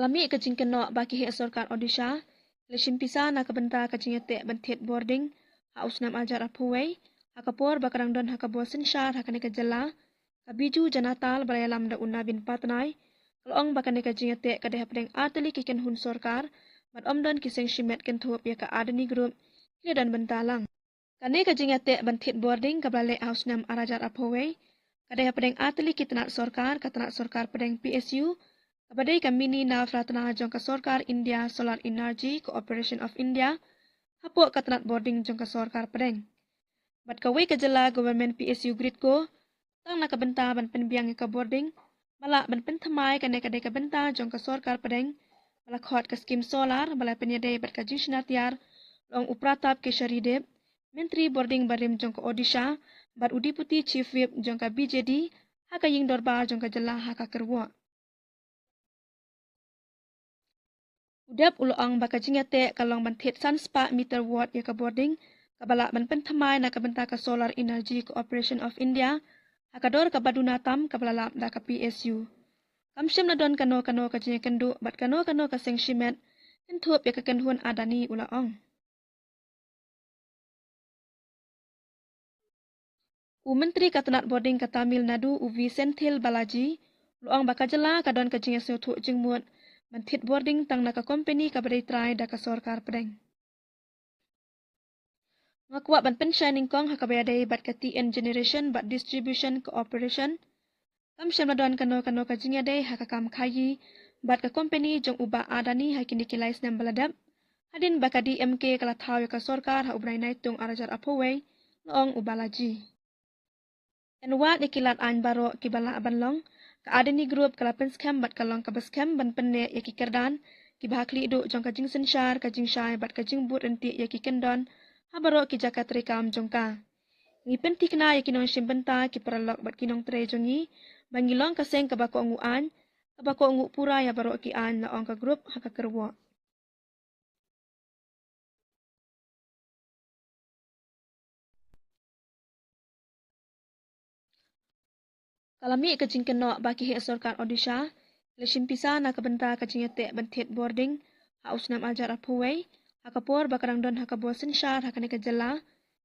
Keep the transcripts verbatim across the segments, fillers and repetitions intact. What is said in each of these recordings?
La mih ka jingkynnoh ba ki heh sorkar Odisha ki la shim pisa na ka bynta ka jingïateh ban thied bording ha u snem ar hajar arphew wei, ha ka por ba ka dang don ha ka bor synshar ha kane ka jylla, ka Biju Janata Dal ba la ïalam da u Naveen Patnaik, ka la ong ba kane ka jingïateh ka dei hapdeng ar tylli ki kynhun sorkar bad ym don ki seng shimet kynthup ïa ka Adani Group ki la don bynta lang. Kane ka jingïateh ban thied bording kaba la leh ha u snem ar hajar arphew wei ka dei hapdeng ar tylli ki tnat sorkar, ka tnat sorkar pdeng P S U, kaba dei ka Mini Navratna jong ka sorkar India, Solar Energy Corporation of India, hapoh ka tnat bording jong ka sorkar pdeng. Bad kawei ka jylla, Government P S U Grid Co, tang na ka bynta ban pynbiang ïa ka bording, ba lah ban pynthymmai kane ka dei ka bynta jong ka sorkar pdeng ba la khot ka skim solar ba la pynïadei bad ka jingshna tiar, la ong u Pratap Keshari Deb, Myntri Bording barim jong ka Odisha bad u Deputy Chief Whip jong ka B J D ha ka ïing dorbar jong ka jylla ha ka kyrwoh. U Deb u la ong ba ka jingïateh ka long ban thied san spah meter watt ïa ka bording kaba lah ban pynthymmai na ka bynta ka Solar Energy Corporation of India ha ka dor kaba duna tam kaba la lap da ka P S U. Kam shym la don kano kano ka jingïakynduh bad kano kano ka seng shimet kynthup ïa ka kynhun Adani, u la ong. U Myntri ka tnat bording ka Tamil Nadu, u V Senthil Balaji, u la ong ba ka jylla ka don ka jingïasngewthuh jingmut ban thied bording tang na ka kompani kaba dei trai da ka sorkar pdeng. Nga kwah ban pynshai nyngkong ha kaba ïadei bad ka T N Generation bad Distribution Corporation. Kam shym la don kano kano ka jingïadei ha ka kam khaïi bad ka kompani jong u Bah Adani ha kine ki lai snem ba la dep, hadien ba ka D M K ka la thaw ïa ka sorkar ha u bnai Naitung ar hajar arphew wei, la ong u Balaji. Yn wad ïa ki lad aiñ baroh kiba lah ban long, ka Adani Group ka la pynskhem bad ka long kaba skhem ban pynneh ïa ki kyrdan kiba ha khlieh duh jong ka jingsynshar, ka jingshai bad ka jingbud ryntih ïa ki kyndon ha baroh ki jaka treikam jong ka. Ngi pynthikna ïa ki nongshim bynta, ki paralok bad ki nongtrei jong ngi ba ngi long ka seng kaba kohnguh aiñ, kaba kohnguh pura ïa baroh ki aiñ, la ong ka group ha ka kyrwoh. Ka la mih ka jingkynnoh ba ki heh sorkar Odisha ki la shim pisa na ka bynta ka jingïateh ban thied bording ha u snem ar hajar arphew wei, ha ka por ba ka dang don ha ka bor synshar ha kane ka jylla,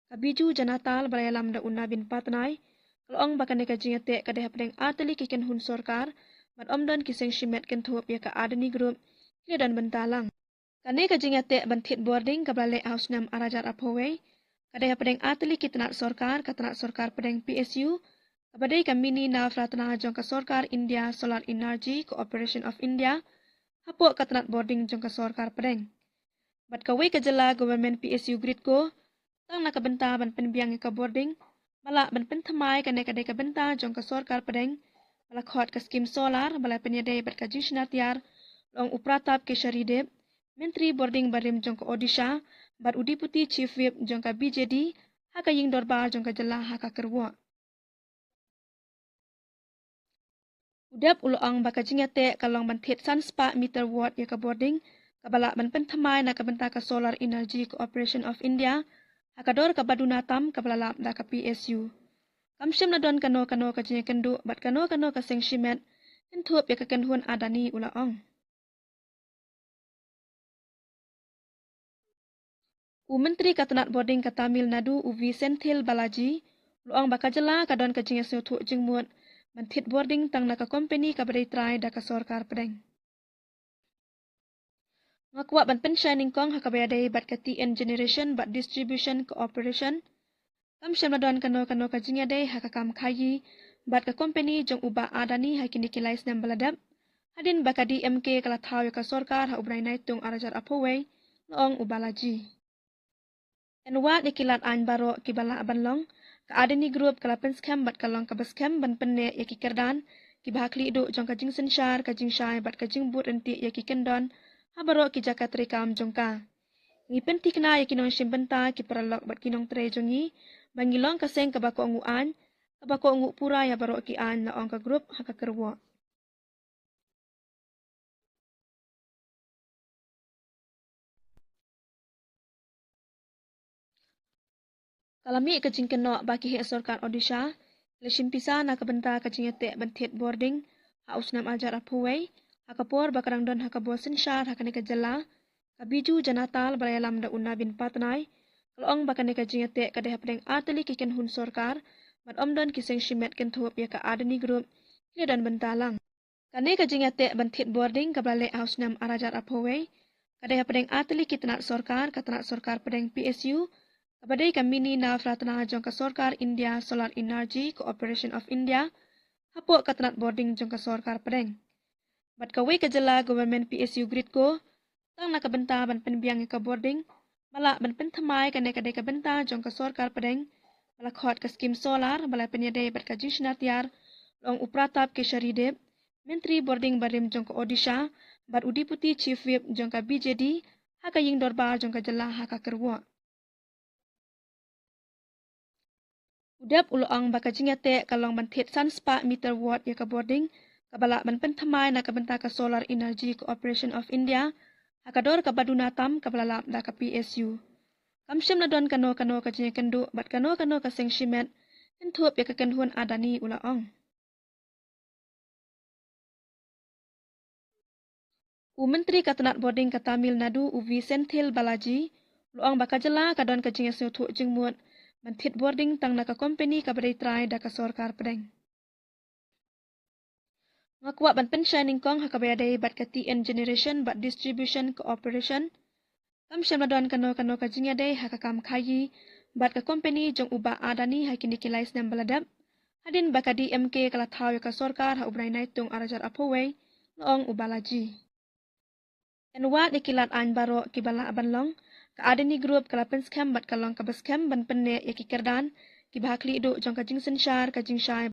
ka Biju Janata Dal ba la ïalam da u Naveen Patnaik, ka la ong ba kane ka jingïateh ka dei hapdeng ar tylli ki kynhun sorkar bad ym don ki seng shimet kynthup ïa ka Adani Group ki la don bynta lang. Kane ka jingïateh ban thied bording kaba la leh ha u snem ar hajar arphew wei ka dei hapdeng ar tylli ki tnat sorkar, ka tnat sorkar pdeng P S U, kaba dei ka Mini Navratna jong ka sorkar India, Solar Energy Corporation of India hapoh ka tnat bording jong ka sorkar pdeng. Bad kawei ka jylla, Government P S U Grid Co, tang na ka bynta ban pynbiang ïa ka bording ba lah ban pynthymmai kane ka dei ka bynta jong ka sorkar pdeng ba la khot ka skim solar ba la pynïadei bad ka jingshna tiar, la ong u Pratap Keshari Deb, Myntri Bording barim jong ka Odisha bad u Deputy Chief Whip jong ka B J D ha ka ïing dorbar jong ka jylla ha ka kyrwoh. U Deb u la ong ba ka jingïateh ka long ban thied san spah meter watt ïa ka bording kaba lah ban pynthymmai na ka bynta ka Solar Energy Corporation of India ha ka dor kaba duna tam kaba la lap da ka P S U. Kam shym la don kano kano ka jingïakynduh bad kano kano ka seng shimet kynthup ïa ka kynhun Adani, u la ong. U Myntri ka tnat bording ka Tamil Nadu, u V Senthil Balaji, u la ong ba ka jylla ka don ka jingïasngewthuh jingmut ban thied bording tang na ka kompani kaba dei trai da ka sorkar pdeng. Nga kwah ban pynshai nyngkong ha kaba ïadei bad ka T N Generation bad Distribution Corporation. Kam shym la don kano kano ka jingïadei ha ka kam khaïi bad ka kompani jong u Bah Adani ha kine ki lai snem ba la dep, hadien ba ka D M K ka la thaw ïa ka sorkar ha u bnai Naitung ar hajar arphew wei, la ong u Balaji. Yn wad ïa ki lad aiñ baroh kiba lah ban long, ka Adani Group ka la pynskhem bad ka long kaba skhem ban pynneh ïa ki kyrdan kiba ha khlieh duh jong ka jingsynshar, ka jingshai bad ka jingbud ryntih ïa ki kyndon ha baroh ki jaka treikam jong ka. Ngi pynthikna ïa ki nongshim bynta, ki paralok bad ki nongtrei jong ngi ba ngi long ka seng kaba kohnguh aiñ, kaba kohnguh pura ïa baroh ki aiñ, la ong ka group ha ka kyrwoh. Ka la mih ka jingkynnoh ba ki heh sorkar Odisha ki la shim pisa na ka bynta ka jingïateh ban thied bording ha u snem ar hajar arphew wei, Ha ka por ba ka dang don ha ka bor synshar ha kane ka jylla, ka Biju Janata ba la ïalam da u Naveen Patnaik ka la ong ba kane ka jingïateh ka dei hapdeng artylli ki kynhun sorkar bad ym don ki seng shimet kynthup ïa ka Adani Group ki la don bynta lang. Kane ka jingïateh ban thied bording kaba la leh ha u snem ar hajar arphew wei ka dei hapdeng artylli ki tnat sorkar, ka tnat sorkar pdeng P S U, kaba dei ka Mini Navratna jong ka sorkar India, Solar Energy Corporation of India, hapoh ka tnat bording jong ka sorkar pdeng. Bad kawei ka jylla Government P S U Grid Co, tang na ka bynta ban pynbiang ïa ka bording, ba lah ban pynthymmai kane ka dei ka bynta jong ka sorkar pdeng ba la khot ka skim solar ba la pynïadei bad ka jingshna tiar, la ong u Pratap Keshari Deb, Myntri Bording barim jong ka Odisha bad u Deputy Chief Whip jong ka B J D ha ka ïing dorbar jong ka jylla ha ka Kyrwoh. U Deb u la ong ba ka jingïateh ka long ban thied san spah meter wad ïa ka bording kaba lah ban pynthymmai na ka bynta ka Solar Energy Corporation of India ha ka dor kaba duna tam kaba la lap da ka P S U. Kam shym la don kano kano ka jingïakynduh bad kano kano ka seng shimet kynthup ïa ka kynhun Adani, u la ong. U Myntri ka tnat bording ka Tamil Nadu, u V Senthil Balaji, u la ong ba ka jylla ka don ka jingïasngewthuh jingmut ban thied bording tang na ka kompani kaba dei trai da ka sorkar pdeng. Nga kwah ban pynshai nyngkong ha kaba ïadei bad ka T N Generation bad Distribution Corporation. Kam shym la don kano kano ka jingïadei ha ka kam khaïi bad ka kompani jong u Bah Adani ha kine ki lai snem ba la dep, hadien ba ka D M K ka la thaw ïa ka sorkar ha u bnai Naitung ar hajar arphew wei, la ong u Balaji. Yn wad ïa ki lad aiñ baroh kiba lah ban long, ka Adani Group ka la pynskhem bad ka long kaba skhem ban pynneh ïa ki kyrdan kiba ha khlieh duh jong ka jingsynshar, ka jingshai